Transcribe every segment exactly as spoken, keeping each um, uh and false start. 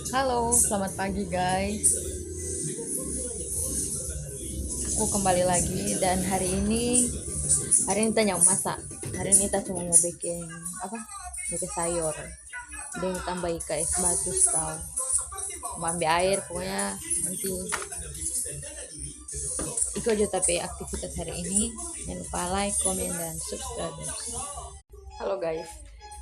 Halo, selamat pagi guys. Aku kembali lagi dan hari ini hari ini tanya masak. Hari ini kita cuma mau bikin apa? Bikin sayur. Deng tambah ikan es batu tau. Mau ambil air pokoknya nanti Iko jo tapi aktivitas hari ini. Jangan lupa like, komen, dan subscribe. Halo guys,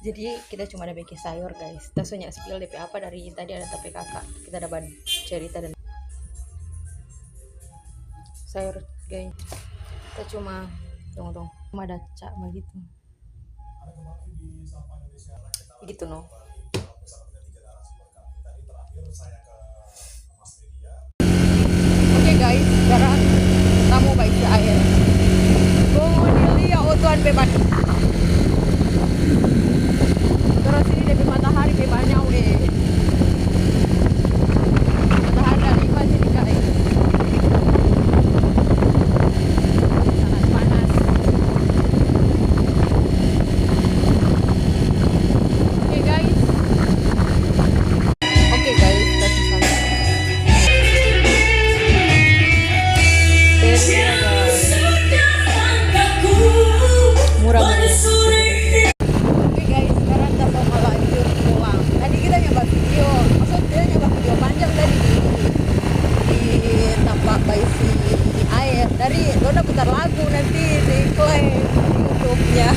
jadi kita cuma ada bikin sayur guys. Kita soalnya spill D P apa dari tadi ada tapi kakak. Kita ada cerita dan sayur guys. Kita cuma tunggu tunggu. Cuma ada cak begitu. Gitu no. Oke guys, sekarang kamu baisi air. Kong lia oh Tuhan pe banyak. Terus ini depe matahari pe banyak weh. Matahari dari pas ini guys. Sangat panas. Oke guys. Oke guys, kita susah. Murah meriah. Oke guys, sekarang kita mau lanjut pulang. Tadi kita nyoba video, maksudnya nyoba video panjang tadi di, di tampa baisi air. Dari dona putar lagu nanti di klaim YouTube-nya.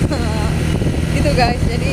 Gitu guys, jadi